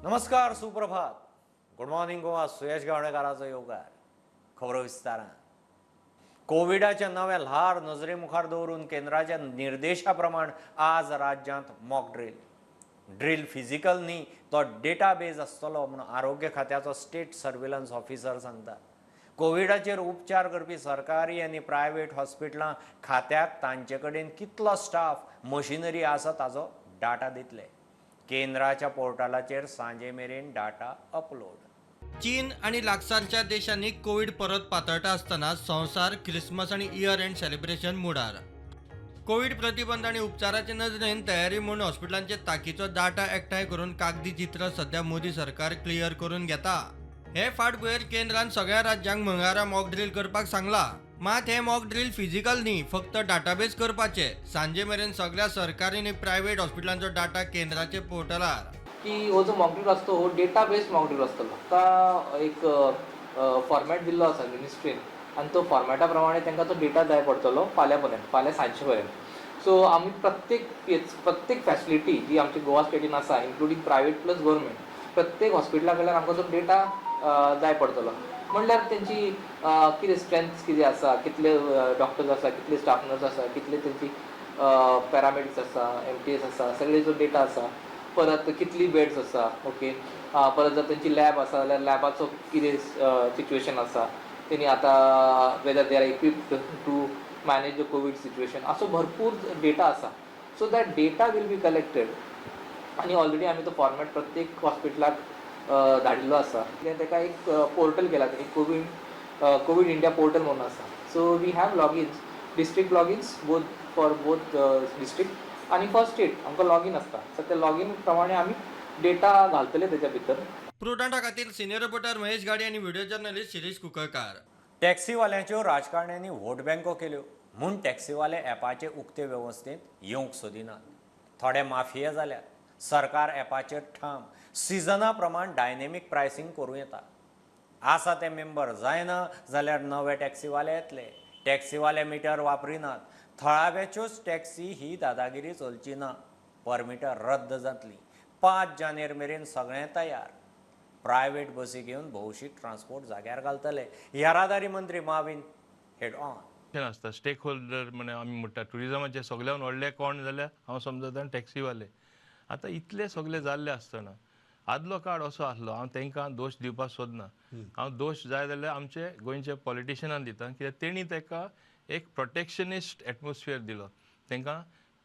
नमस्कार, सुप्रभात, good morning Goa. सुयश गावणेकाराचो येवकार. खबरो विस्तारान. कोविडाचें नवें ल्हार नजरे मुखार दवरून केंद्राच्या निर्देशा प्रमाण आज राज्यांत मॉक ड्रील. ड्रील फिजिकल न्ही, तो डेटाबेज आसतलो म्हूण आरोग्य खात्याचो स्टेट सर्वेलन्स ऑफिसर सांगता. कोविडाचेर उपचार करपी सरकारी आनी प्रायव्हेट हॉस्पिटलां खात्याक तांचे कडेन कितलो स्टाफ, मशिनरी आसा ताजो डाटा दितले. केंद्राच्या पोर्टलाचेर सांजे मेरेन डाटा अपलोड. चीन आनी लागसारच्या देशांनी कोवीड परत पातळटा आसतना संवसार क्रिसमस आनी इयर एंड सेलिब्रेशन मुडार. कोवीड प्रतिबंध आनी उपचाराचे नजरेन तयारी म्हूण हॉस्पिटलांचे ताकीचो डाटा एकठांय करून कागदी चित्र सध्या मोदी सरकार क्लियर करून घेता. हे फाटभुंयेर केंद्रान सगळ्या राज्यांक मंगळारा मॉक ड्रील करपाक सांगला. मात हे मॉक ड्रील फिजिकल न्ही, फक्त डाटाबेस करपाचे. सांजे मेरेन सगळ्या सरकारी आनी प्रायव्हेट हॉस्पिटलांचो डाटा केंद्राचे पोर्टलार. की हो जो मॉकड्रील आसता, हो डेटा बेस्ड मॉकड्रील आसतलो. ताका एक फॉर्मेट दिल्लो आसा मिनिस्ट्रीन आनी तो फॉर्मेटा प्रमाणे तांकां तो डेटा जाय पडटलो फाल्यां पर्यंत, फाल्यां सांजचे पर्यंत. सो आमी प्रत्येक प्रत्येक फॅसिलिटी जी आमची गोवा स्टेटीन आसा, इन्क्लुडींग प्रायवेट प्लस गव्हर्मेंट, प्रत्येक हॉस्पिटला कडल्यान आमकां तो डेटा जाय पडटलो. म्हणल्यार तेंची कितें स्ट्रेंथ कितें आसा, कितले डॉक्टर्स आसा, कितले स्टाफ नर्स आसा, कितले तेंची पॅरामेडिक्स आसा, एमटीएस आसा, सगळे जो डेटा आसा, परत कितली बेड्स आसा, ओके, परत जर तेंची लॅब आसा जाल्यार लॅबाचो कितें सिच्युएशन आसा, तेणी आतां whether they are equipped to manage the COVID situation, असो भरपूर डेटा आसा. So that data will be collected आनी ऑलरेडी आमी तो फॉर्मेट प्रत्येक हॉस्पिटलाक धाडिल्लो आसा. कित्याक ताका एक पोर्टल केला तेणी, कोवीड इंडिया पोर्टल म्हणून आसा. So we have logins, district logins, both for both district आनी फॉर स्टेट आमकां लॉगीन आसता. सो त्या लॉगीन प्रमाणे आमी डेटा घालतले तेच्या भितर. प्रुडंटा खातीर सिनियर रिपोर्टर महेश गाडी आनी व्हिडिओ जर्नलिस्ट शिरीष कुंकळकार. टॅक्सीवाल्यांच्यो राजकारण्यांनी वोट बँको केल्यो म्हूण टॅक्सीवाले ॲपाचे उक्ते वेवस्थेंत येवंक सोदिनात. थोडे माफिया जाल्यात. सरकार ॲपाचेर ठाम. सिजना प्रमाण डायनेमीक प्रायसींग करूं येता. आसा ते मेंबर जायना जाल्यार नवे टॅक्सीवाले येतले. टॅक्सीवाले मिटर वापरिनात. थळाव्याच्योच टॅक्सी ही दादागिरी चलची ना. परमिटां रद्द जातली. 5 जानेर मेरेन सगळें तयार. प्रायव्हेट बसी घेवन भौशीक ट्रान्सपोर्ट जाग्यार घालतले. येरादारी मंत्री माविन हेड ऑन. आसता स्टेक होल्डर म्हणे आमी म्हणटा, ट्युरिजमाचे सगळ्यान व्हडले कोण जाल्यार हांव समजता टॅक्सीवाले. आतां इतले सगळे जाल्ले आसतना, आदलो काळ असो आसलो, हांव तांकां दोश दिवपाक सोदना. हांव दोश जाय जाल्यार आमचे गोंयचे पॉलिटिशनान दिता, कित्याक तेणी ताका एक प्रोटेक्शनिस्ट एटमॉस्फियर दिलो, तांकां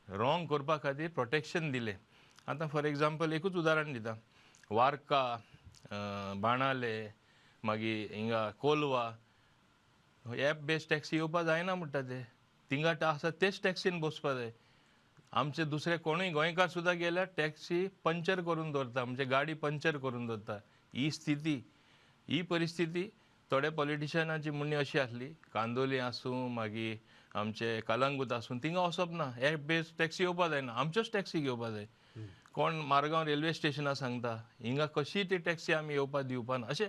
रॉंग करपा खातीर प्रोटेक्शन दिलें. आतां फॉर एग्जाम्पल एकूच उदाहरण दिता, वार्का, बाणाले, मागीर हिंगा कोलवा एप बेस्ड टॅक्सी येवपा जायना म्हणटा ते. थिंगा आसा तेच टॅक्सीन बसपा जाय. आमचे दुसरे कोणूय गोंयकार सुद्दां गेल्यार टॅक्सी पंचर करून दवरता, म्हणजे गाडी पंचर करून दवरता. ही स्थिती, ही परिस्थिती थोडे पॉलिटिशनाची म्हणणी अशी आसली, कांदोली आसूं, मागीर आमचे कलंगूट आसूं, थिंगा वचप ना, एप बेस्ड टॅक्सी येवपा जायना, आमच्योच टॅक्सी घेवपा जाय. कोण मारगांव रेल्वे स्टेशनार सांगता, हिंगा कशी ती टॅक्सी आमी येवपा दिवपा ना. अशें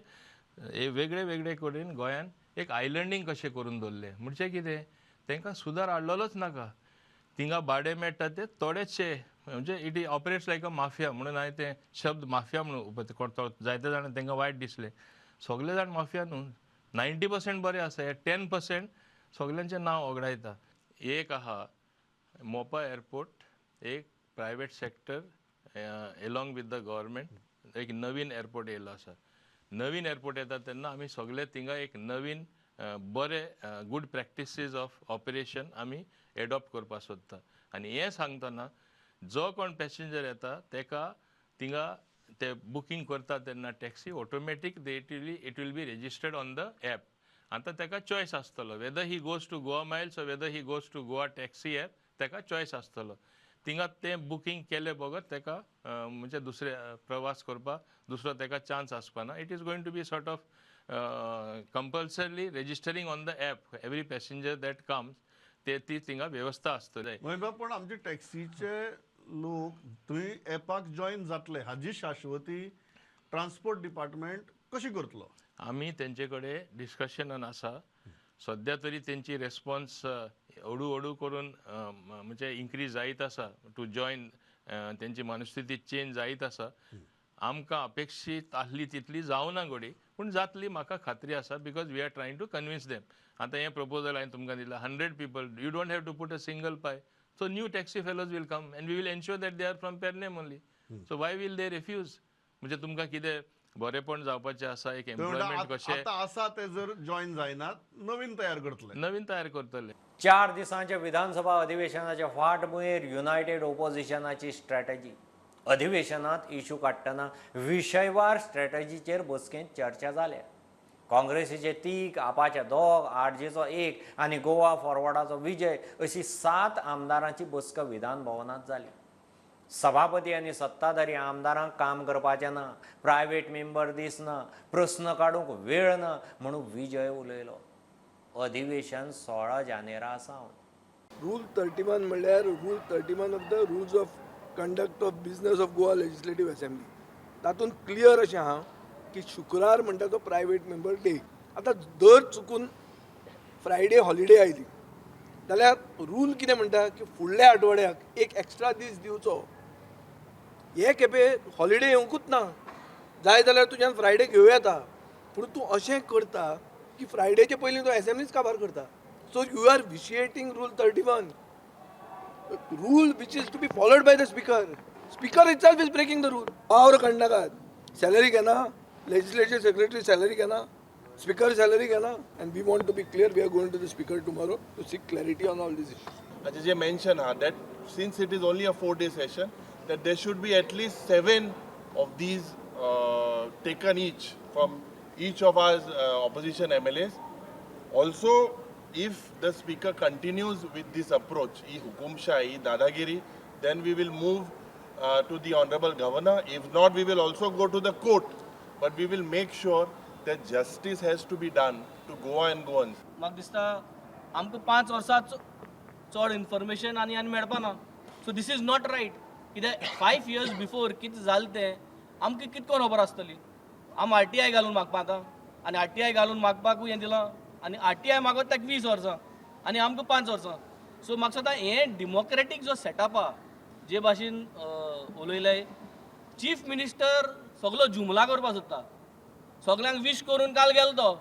हे वेगळे वेगळे कडेन गोंयान एक आयलंडींग कशें करून दवरलें. म्हणजे कितें, तांकां सुदार हाडलेलोच नाका. थिंगा भाडें मेळटा ते थोडेचशे, म्हणजे it is operates like a mafia. म्हणून हांवें ते शब्द माफिया म्हणून जायते जाणां तांकां वायट दिसले. सगळे जाण माफिया न्हू, 90% बरे आसा, हे 10% सगल्यांचें नांव वगडायता. एक आहा मोपा एअरपोर्ट, एक private sector along with the government एक नवीन एअरपोर्ट येयल्लो आसा. नवीन एअरपोर्ट येता तेन्ना आमी सगळे थिंगा एक नवीन बरे गूड प्रॅक्टिसीस ऑफ ऑपरेशन आमी एडॉप्ट करपाक सोदता. आनी हें सांगतना जो कोण पॅसेंजर येता तेका थिंगा ते बुकींग करता तेन्ना taxi automatic they it will be registered on the app. आतां तेका चॉयस आसतलो, whether he goes to Goa Miles or whether he goes to Goa Taxi app, तेका चॉयस आसतलो. थिंगा तें बुकींग केले बगर तेका म्हणजे दुसरे प्रवास करपाक दुसरो तेका chance आसपाना. It is going to be sort of compulsorily registering on the app every passenger that comes. ते ती थिंगा वेवस्था आसतली. मोहिबाब, पण आमचे टॅक्सीचे लोक थंय एपाक जॉईन जातले हाजी शाश्वती ट्रान्सपोर्ट डिपार्टमेंट कशी करतलो? आमी तेंचे कडेन डिस्कशनान आसा. सद्या तरी तेंची रेस्पॉन्स हळू हळू करून म्हणजे इन्क्रीज जायत आसा टू जॉयन. तेंची मनस्थिती चेंज जायत आसा. आमकां अपेक्षीत आसली तितली जावना घोडी, पूण जातली म्हाका खात्री आसा, because we are trying to convince them. आतां हें प्रपोजल हांवें तुमकां दिलां, 100 people, you don't have to put a single pie. So new taxi fellows will come and we will ensure that they are from Pernem only. So why will they refuse? म्हणजे तुमकां कितें बरेपण जावपाचें आसा, एक employment कशें आतां आसा ते जर जॉईन जायनात नवीन तयार करतले, नवीन तयार करतले. 4 दिसांच्या विधानसभा अधिवेशनाच्या फाटभुंयेर युनायटेड ओपोजिशनाची स्ट्रॅटजी. अधिवेशनात इशू काडटना विशयवार स्ट्रॅटजीचेर बसकेंत चर्चा जाल्या. काँग्रेसीचे 3, आपाचे 2, आरजीचो 1 आनी गोवा फॉरवर्डाचो विजय अशी 7 आमदारांची बसका विधान भवनांत जाली. सभापती आनी सत्ताधारी आमदारांक काम करपाचें ना, प्रायवेट मेंबर दिसना, प्रस्न काडूंक वेळ ना म्हणून विजय उलयलो. अधिवेशन 16 जानेरा सावन. रूल 31 म्हणल्यार rule 31 of the rules of conduct of business of Goa legislative assembly, तातूंत क्लियर अशें आहा की शुक्रार म्हणटा तो प्रायवेट मेंबर डे. आतां जर चुकून फ्रायडे हॉलिडे आयली जाल्यार रूल कितें म्हणटा की फुडल्या आठवड्याक एक एक्स्ट्रा दीस दिवचो. हे खेपे हॉलिडे येवंकूच ना, जाय जाल्यार तुज्यान फ्रायडे घेवं येता, पूण तूं अशें करता की फ्रायडेचे पयलीं तूं एसेंब्लीच काबार करता. So you are vitiating rule 31, rule which is to be followed by the speaker. Speaker itself is breaking the rule. वावर काडनाकात, सॅलरी घेना, लेजिस्लेचर सेक्रेटरी सॅलरी घेना, स्पीकर सॅलरी घेना. And we want to be clear, we are going to the speaker tomorrow to seek clarity on all these issues. ताचें जें mention आहा that since it is only a 4-day session, that there should be at least 7 of these taken each from each of our opposition MLAs. Also, if the speaker continues with this approach, he hukumshahi, dadagiri, then we will move to the honorable governor. If not, we will also go to the court. But we will make sure that justice has to be done to Goa and Goans. म्हाका दिसता आमकां 5 वर्सां चड information आनी आनी मेळपा ना. So this is not right. कित्याक 5 years before कितें जालें तें आमकां कितें करून खबर आसतली. आमी RTI घालून मागपा आतां, आनी RTI घालून मागपाकूय हें दिलां, आनी RTI मागत ताका 20 वर्सां आनी आमकां 5 वर्सां. सो म्हाका दिसता हें डेमोक्रेटीक जो सेटअप आहा, जे भाशेन उलयले चीफ मिनिस्टर सगलो जुमला करपाक सोदता, सगल्यांक वीश करून काल गेलो तो,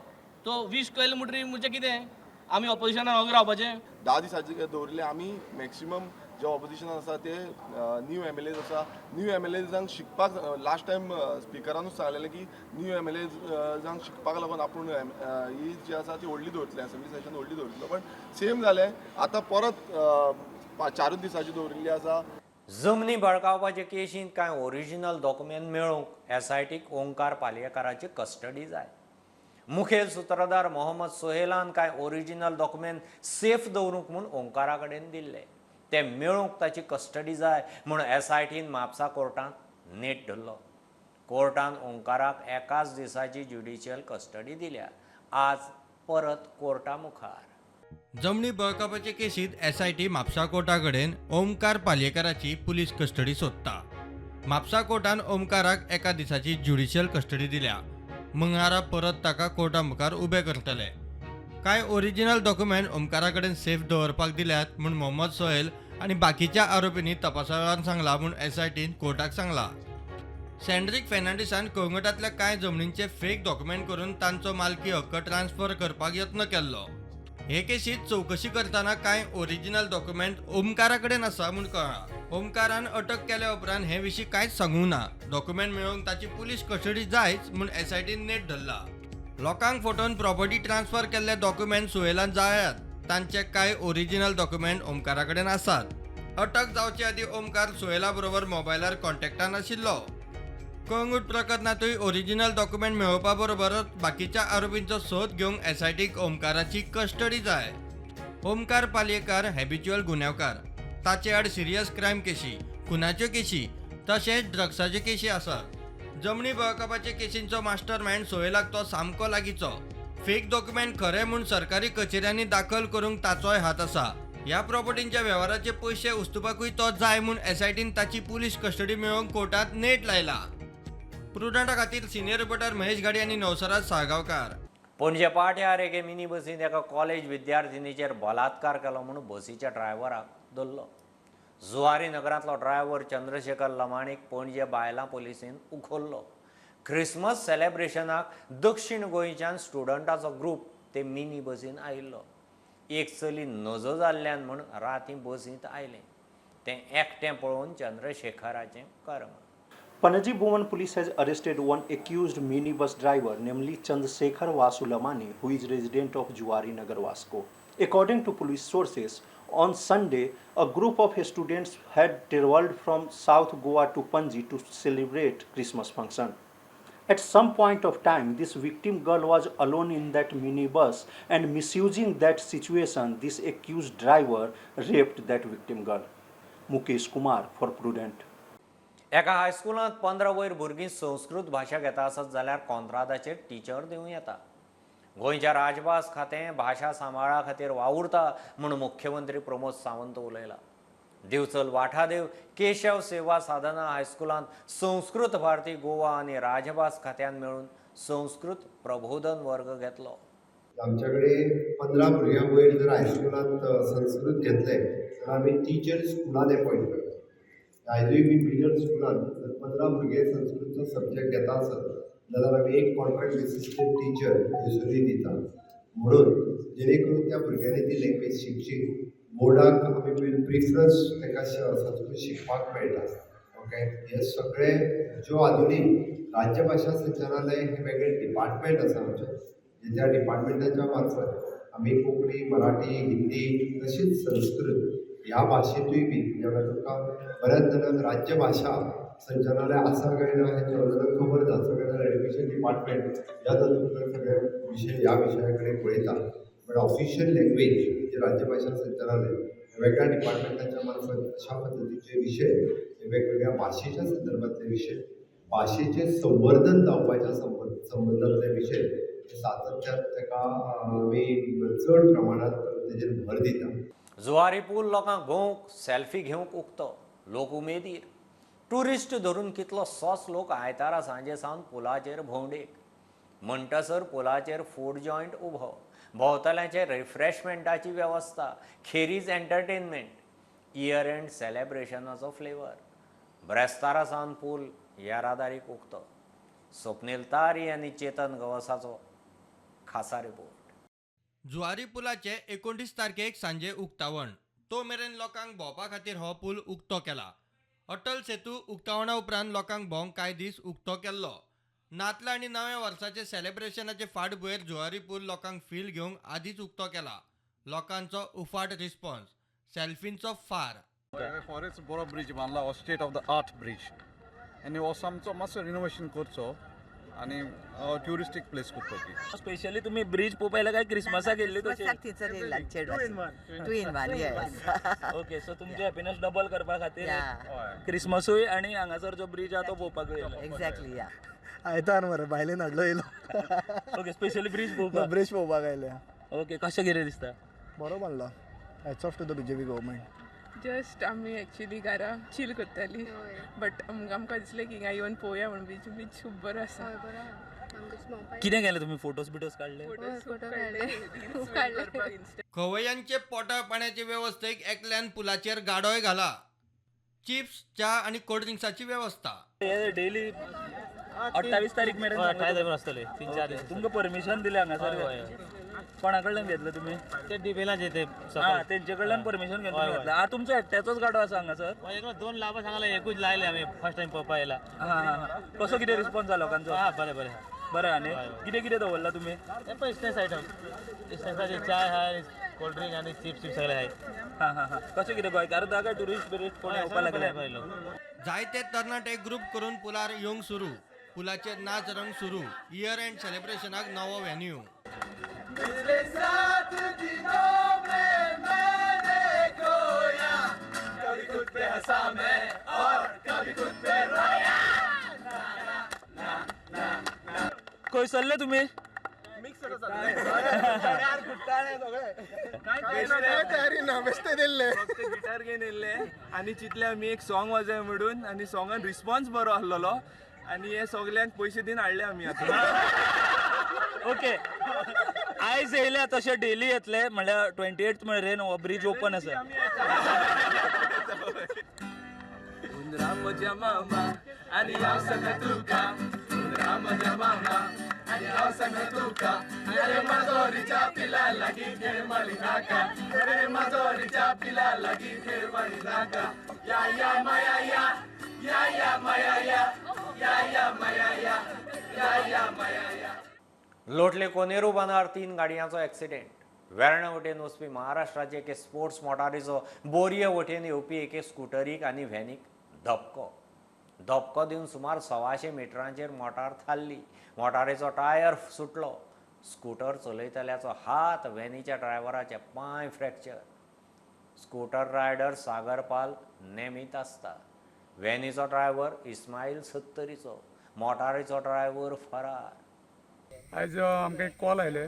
तो वीश केलें म्हणटरीर म्हणजे कितें आमी ऑपोजिशनान ओगी रावपाचें. 10 दिसांचे दवरिल्ले आमी मॅक्सिमम जे ऑपोजिशन आसा ते न्यू MLAs आसा, न्यू MLAजांक शिकपाक लास्ट टायम स्पिकरानूच सांगलेलें की न्यू MLAजांक शिकपाक लागून आपूण ही जी आसा ती व्हडली दवरतले, असेंब्ली सेशन व्हडली दवरतलो. पण सेम जालें आतां परत 4 दिसांची दवरिल्ली आसा. जमनी बळकावपाचे केशींत कांय ओरिजिनल डॉक्युमेंट मेळोवंक SITक ओंकार पालयेकाराची कस्टडी जाय. मुखेल सुत्रधार मोहम्मद सोहेलान कांय ओरिजिनल डॉक्युमेंट सेफ दवरूंक म्हूण ओंकारा कडेन दिल्ले, ते मेळोवंक ताची कस्टडी जाय म्हूण SITन म्हापसा कोर्टांत नेट धरलो. कोर्टान ओंकाराक एकाच दिसाची ज्युडिशियल कस्टडी दिल्या. आज परत कोर्टा मुखार. जमनी बळकावपाचे केशींत SIT Mapusa कोर्टा कडेन ओमकार पालयेकाराची पुलीस कस्टडी सोदता. म्हापसा कोर्टान ओमकाराक एका दिसाची ज्युडिशियल कस्टडी दिल्या. मंगळारा परत ताका कोर्टा मुखार उबे करतले. कांय ओरिजिनल डॉक्युमेंट ओमकारा कडेन सेफ दवरपाक दिल्यात म्हूण मोहम्मद सोहेल आनी बाकीच्या आरोपींनी तपासा वेळार सांगला म्हूण SITन कोर्टाक सांगला. सेंड्रीक फेर्नांडीसान कळंगूटांतल्या कांय जमनींचे फेक डॉक्युमेंट करून तांचो मालकी हक्क ट्रान्सफर करपाक यत्न केल्लो. हे केशींत चवकशी करतना कांय ओरिजिनल डॉक्युमेंट ओमकारा कडेन आसा म्हूण कळ्ळां. ओमकारान अटक केल्या उपरांत हे विशीं कांयच सांगूंक ना. डॉक्युमेंट मेळोवंक ताची पुलीस कस्टडी जायच म्हूण SITन नेट धरला. लोकांक फटोवन प्रॉपर्टी ट्रान्सफर केल्ले डॉक्युमेंट सोहेलान जाळ्यात, तांचे कांय ओरिजिनल डॉक्युमेंट ओमकारा कडेन आसात. अटक जावचे आदीं ओमकार सोहेला बरोबर मोबायलार कॉन्टॅक्टान आशिल्लो. कळंगूट प्रकरणांतूय ओरिजिनल डॉक्युमेंट मेळोवपा बरोबरच बाकीच्या आरोपींचो सोद घेवंक SITक ओमकाराची कस्टडी जाय. ओमकार पालयेकार हॅबिच्युअल गुन्यांवकार, ताचे आड सिरियस क्रायम केशी, खुनाच्यो केशी तशेंच ड्रग्साच्यो केशी आसात. जमनी बळकावपाचे केशींचो मास्टर मायंड सोहेलाक तो सामको लागींचो. फेक डॉक्युमेंट खरें म्हूण सरकारी कचेऱ्यांनी दाखल करूंक ताचोय हात आसा. ह्या प्रॉपर्टींच्या वेव्हाराचे पयशे उस्तुपाकूय तो जाय म्हूण SITन ताची पुलीस कस्टडी मेळोवंक कोर्टांत नेट लायला. प्रुडंटा खातीर सिनियर रिपोर्टर महेश घाडी आनी नवसराज साळगांवकार. पणजे पाट्यार एके मिनी बसींत एका कॉलेज विद्यार्थिनीचेर बलात्कार केलो म्हूण बसीच्या ड्रायव्हराक धरलो. जुवारी नगरांतलो ड्रायव्हर चंद्रशेखर लमाणीक पणजे बायलां पोलिसीन उखल्लो. क्रिसमस सेलेब्रेशनाक दक्षिण गोंयच्यान स्टुडंटाचो ग्रूप ते मिनी बसीन आयिल्लो. एक चली नजो जाल्ल्यान म्हूण राती बसींत आयलें. तें एकटें पळोवन चंद्रशेखराचें कर्म. Panaji Bhuvan police has arrested one accused mini bus driver, namely Chandrasekhar Vasu Lamani, who is resident of Juari Nagar, Vasco. According to police sources, on Sunday, a group of students had traveled from South Goa to Panji to celebrate Christmas function. At some point of time, this victim girl was alone in that minibus, and misusing that situation, this accused driver raped that victim girl. Mukesh Kumar for Prudent. एका हायस्कुलांत 15 वयर भुरगीं संस्कृत भाशा घेता आसत जाल्यार कॉन्त्रादाचेर teacher दिवं येता. गोंयच्या राजभास खातें भाशा सांबाळा खातीर वावुरता म्हूण मुख्यमंत्री प्रमोद सावंत उलयला. दिवचल वाठादेव केशव सेवा साधना हायस्कुलांत संस्कृत भारती गोवा आनी राजभास खात्यान मेळून संस्कृत प्रबोधन वर्ग घेतलो. आमच्या कडेन 15 भुरग्यां वयर जर हायस्कुलांत संस्कृत घेतले तर आमी टिचर स्कुलान एपॉयंट करता. आयजूय बी मिडल स्कुलान जर 15 भुरगे संस्कृतचो सब्जॅक्ट घेता आसत जाल्यार आमी एक कॉन्ट्रॅक्ट बेसिसचेर टिचर थंयसरूय दिता, म्हणून जेणे करून त्या भुरग्यांनी ती लँग्वेज शिकची. बोर्डाक आमी प्रिफरन्स ताका संस्कृत शिकपाक मेळटा. ओके, हे सगळे ज्यो आधुनीक राज्यभाशा संचालनालय हें वेगळें डिपार्टमेंट आसा आमचें, त्या डिपार्टमेंटाच्या मार्फत आमी कोंकणी, मराठी, हिंदी तशीच संस्कृत ह्या भाशेंतूय बी म्हणजे तुमकां बऱ्याच जाणांक राज्यभाशा संचालनालय आसा काय ना हें थोड्या जाणांक खबर ना. सगळे जाण एड्युकेशन डिपार्टमेंट ह्या तातूंतल्यान सगळे विशय ह्या विशया कडेन पळयता, बट ऑफिशियल लँग्वेज म्हणजे राज्यभाशा संचालनालय वेगळ्या डिपार्टमेंटाच्या मार्फत अशा पद्दतीचे विशय वेगवेगळ्या भाशेच्या संदर्भातले विशय, भाशेचें संवर्धन जावपाच्या संबंदांतले विशय सातत्यान ताका आमी चड प्रमाणांत तेजेर भर दिता. जुवारी पूल लोकांक भोंवंक, सेल्फी घेवंक उक्तो, लोक उमेदीर. ट्युरिस्ट धरून कितलोसोच लोक आयतारा सांजे सावन पुलाचेर भोंवडेक. म्हणटासर पुलाचेर फूड जॉयंट उबो, भोंवतल्यांचे रिफ्रेशमेंटाची वेवस्था, खेरीज एंटरटेनमेंट, इयर एंड सेलेब्रेशनाचो फ्लेवर. ब्रेस्तारा सावन पूल येरादारीक उक्तो. स्वप्नील तारी आनी चेतन गवसाचो खासा रिपोर्ट. जुवारी पुलाचे 19 तारखेक सांजे उक्तावण. तो मेरेन लोकांक भोंवपा खातीर हो पूल उक्तो केला. अटल सेतू उक्तावणा उपरांत लोकांक भोंवंक कांय दीस उक्तो केल्लो. नातलां आनी नव्या वर्साचे सेलेब्रेशनाचे फाटभुंयेर जुवारी पूल लोकांक फील घेवंक आदींच उक्तो केला. लोकांचो उफाट रिस्पॉन्स, सेल्फींचो फार. फॉरेस्ट बरो ब्रिज बांदला, हो state of the art bridge, आनी हो आमचो मातसो रिनोवेशन करचो आनी ट्युरिस्टीक प्लेस करपाची. स्पेशली तुम्ही ब्रिज पळोवपाक काय क्रिसमसाक गेल्ली तशी? थंयसर येयला चेडवाची. 2 in 1, yes. Okay, so तुमची हॅपीनेस डबल करपा खातीर क्रिसमसूय आनी हांगासर जो ब्रिज आहा तो पळोवपाक येयलो. एक्झॅक्टली, या. आयतार मरे बायलेन हाडलो येयलो. ओके, स्पेशली ब्रिज पळोवपाक. ब्रिज पळोवपाक आयले. ओके, कशें कितें दिसता? बरो बांदला. Hats off to the BJP government. Just आमी एक्चुली घरा चील करताली, बट आमकां दिसलें की हिंगा येवन पळोवया म्हूण. बीच बीच खूब बरो आसा. कितें केलें तुमी? फोटोज बिटोज काडले? खूब काडले. खवय्यांचे पोटा पाण्याचे वेवस्थेक एकल्यान पुलाचेर गाडोय घाला. चिप्स, च्या आनी कोल्ड ड्रिंक्साची वेवस्था. डेली 28 तारीख मेरेन 28 आसतले. 3-4 दीस तुमकां परमिशन दिलें हांगासर? कोणा कडल्यान घेतलं तुमी? ते डिबेलाचे ते तेंचे कडल्यान परमिशन घेतलं. घेतलं. तुमचो एकट्याचोच गाडो आसा हांगासर? 2 लाभ सांगले, एकूच लायले आमी फर्स्ट टायम पळोवपाक येयला. कसो कितें रिस्पॉन्स जालो लोकांचो? हां, बरें बरें बरें. आनी कितें कितें दवरलां तुमी? पळय स्नॅक्स आयटम, स्नॅक्साचे चाय आहाय, कोल्ड ड्रिंक आनी चिप्स सगळे आहाय. हां हां हां. कशें कितें गोंयकार काय ट्युरिस्ट बिरिस्ट कोण येवपाक लागले? जायते तरणाटे ग्रुप करून पुलार येवंक सुरू. पुलाचेर नाच रंग सुरू. इयर एंड सेलेब्रेशनाक नवो व्हेन्यू. पिछले 7 दिनों में मैंने खोया, कभी खुद पे हंसा मैं और कभी खुद पे रोया. ना ना ना. खंय सरले तुमी? तयारी ना, बेश्टे दिल्ले गिटार घेवन येयल्ले आनी चिंतले आमी एक सॉंग वाजय म्हणून, आनी सॉंगान रिस्पॉन्स बरो आसलेलो आनी हे सगल्यांक पयशे दिवन हाडले आमी आतां. ओके, आयज येयल्या तशें डेली येतले म्हणल्यार 28 मेरेन हो ब्रिज ओपन आसा. म्हज्या मामा आनी हांव सांगता तुका, हुंदरा म्हज्या मामा आनी हांव सांगता तुका, अरे माजोरीच्या पिला लागीं खेळ मारी नाका, अरे माजोरीच्या पिला लागीं खेळ मारी नाका. या या माया या, या या माया या, या या माया या, या या माया या. लोटले कोनेरू बांदार 3 गाडयांचो एक्सिडेंट. वेर्णा वटेन वचपी महाराष्ट्राचे एके स्पोर्ट्स मोटारीचो बोरये वटेन येवपी एके स्कुटरीक आनी व्हॅनीक धपको. धपको दिवन सुमार 125 मिटरांचेर मोटार थारली. मोटारीचो टायर सुटलो. स्कुटर चलयतल्याचो हात, व्हॅनीच्या ड्रायव्हराचे पांय फ्रॅक्चर. स्कुटर रायडर सागरपाल नेमीत आसता. व्हॅनीचो ड्रायव्हर इस्माईल सत्तरीचो, मोटारीचो ड्रायव्हर फरार. आयज आमकां एक कॉल आयले.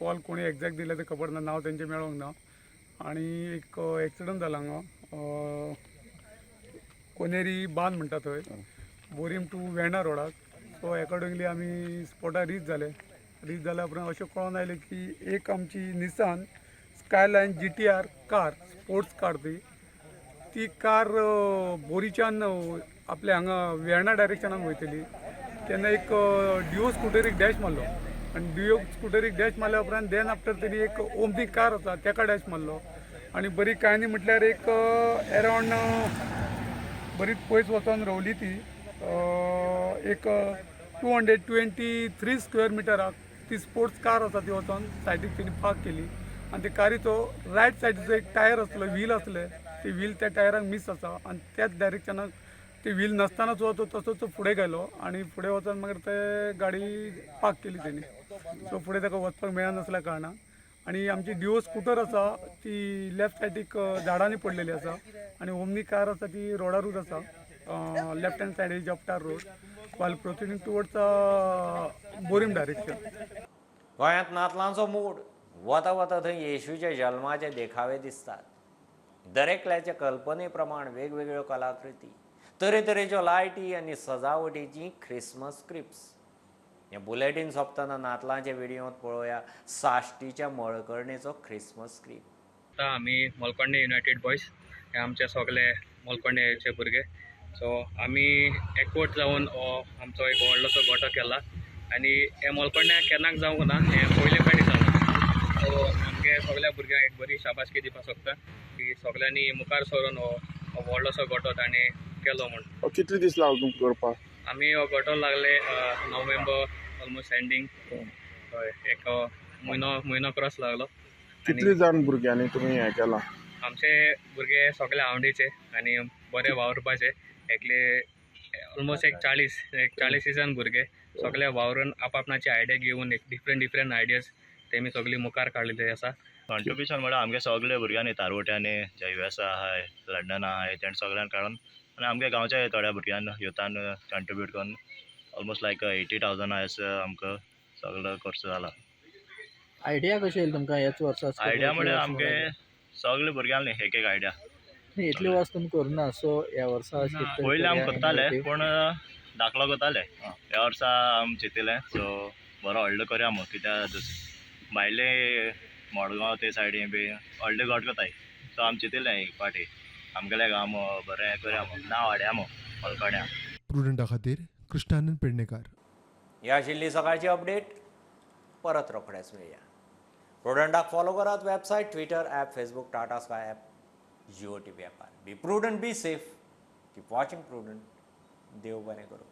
कॉल कोणी एग्जॅक्ट दिले ते खबर ना, नांव तेंचें मेळोंक ना. आनी एक एक्सिडंट जाला हांगा कोनेरी बांद म्हणटा थंय, Borim two Verna रोडाक. So accordingly आमी स्पॉटार रीच जाले. रीच जाल्या उपरांत अशें कळोन आयलें की एक आमची Nissan Skyline GTR car, sports car, ती ती कार बोरीच्यान आपल्या हांगा वेर्णा डायरेक्शनान वयतली तेन्ना एक डिओ स्कुटरीक डॅश मारलो. आनी डिओ स्कुटरीक डॅश मारल्या उपरांत then after तेणी एक ओमनी कार आसा तेका डॅश मारलो. आनी बरी कांय न्ही म्हटल्यार एक एरावंड बरीच पयस वचोन रोवली ती एक 223 स्क्वेअर मिटराक ती स्पोर्ट्स कार आसा ती वचोन सायडीक तेणी पार्क केली. आनी ते कारीचो रायट सायडीचो एक टायर आसलो, व्हील आसलें, ते व्हील त्या टायराक मीस आसा आनी त्याच डायरेक्शनाक ते व्हील नासतना सुद्दां तो तसोच फुडें गेलो आनी फुडें वचोन मागीर ते गाडी पार्क केली तेणी. सो फुडें ताका वचपाक मेळनासल्या कारणान. आनी आमची डिओ स्कुटर आसा ती लेफ्ट सायडीक झाडांनी पडलेली आसा आनी ओमनी कार आसा ती रोडारूच आसा, left hand side Jopta road while proceeding towards Borim direction. गोंयांत नातलांचो मूड. वता वता थंय येशूच्या जल्माचे देखावे दिसतात. दरेकल्याच्या कल्पने प्रमाण वेगवेगळ्यो कलाकृती, तरेतरेच्यो लायटी आनी सजावटीची ख्रिसमस क्रिप्स. हें बुलेटीन सोंपतना नातलांच्या व्हिडियोंत पळोवया साश्टीच्या मळकर्णेचो ख्रिसमस क्रीप. आतां आमी मलकोंडे युनायटेड बॉयज हे आमचे सगळे मलकोंडेचे भुरगे. सो आमी एकवट जावन हो आमचो एक व्हडलोसो गोटो केला आनी हे मलकोंड्या केन्नाक जावंक ना, हें पयले फावटी जालां. सो आमगे सगळ्या भुरग्यांक एक बरी शाबासकी दिवपाक सोदता की सगळ्यांनी मुखार सरून हो व्हडलोसो गोटो ताणें केलो म्हूण. कितले दीस लागले तुमकां करपाक? आमी हो गोटो लागले नोव्हेंबर ऑलमोस्ट एंडींग. हय, एक म्हयनो क्रॉस लागलो. कितले जाण भुरग्यांनी तुमी हें केलां? आमचे भुरगे सगळे आवडीचे आनी बरे वावुरपाचे. एकले ऑलमोस्ट एक 40 जाण भुरगे सगळे वावरून आपणाची आयडिया घेवन एक डिफरंट डिफरंट आयडियाज तेमी सगळी मुखार काडलेली आसा. कॉन्ट्रिब्युशन म्हळ्यार आमगे सगळे भुरग्यांनी तारवट्यांनी जे यू एस आहाय, लंडन आहाय, तेणें सगळ्यांनी काडून आनी आमगे गांवच्या थोड्या भुरग्यान युथान कॉन्ट्रिब्यूट करून ऑलमोस्ट लायक 80,000 आयज आमकां सगळो खर्च जाला. आयडिया कशी येयली तुमकां ह्याच वर्सा? आयडिया म्हळ्यार आमगे सगळे भुरग्यांनी एक एक आयडिया. इतले वर्स तुमी करुना, सो ह्या वर्सा पयलीं आमी करताले पूण दाखलो करताले. ह्या वर्सा आमी चिंतिलें सो बरो व्हडलो करया म्हूण, कित्याक भायले मडगांव ते सायडीन बी व्हडले गोट करताय. सो आमी चिंतिलें एक फावटी आमगेल्या गांव बरें करया म्हूण, नांव हाडया म्हूण मलकोण्या. प्रुडंटा खातीर कृष्णानंद पेडणेकार. ही आशिल्ली सकाळची अपडेट. परत रोखडेच मेळया. प्रुडंटाक फॉलो करात website, Twitter app, Facebook, Tata Sky app, Jio TV ॲपार. Be prudent, be safe, keep watching Prudent. देव बरें करूं.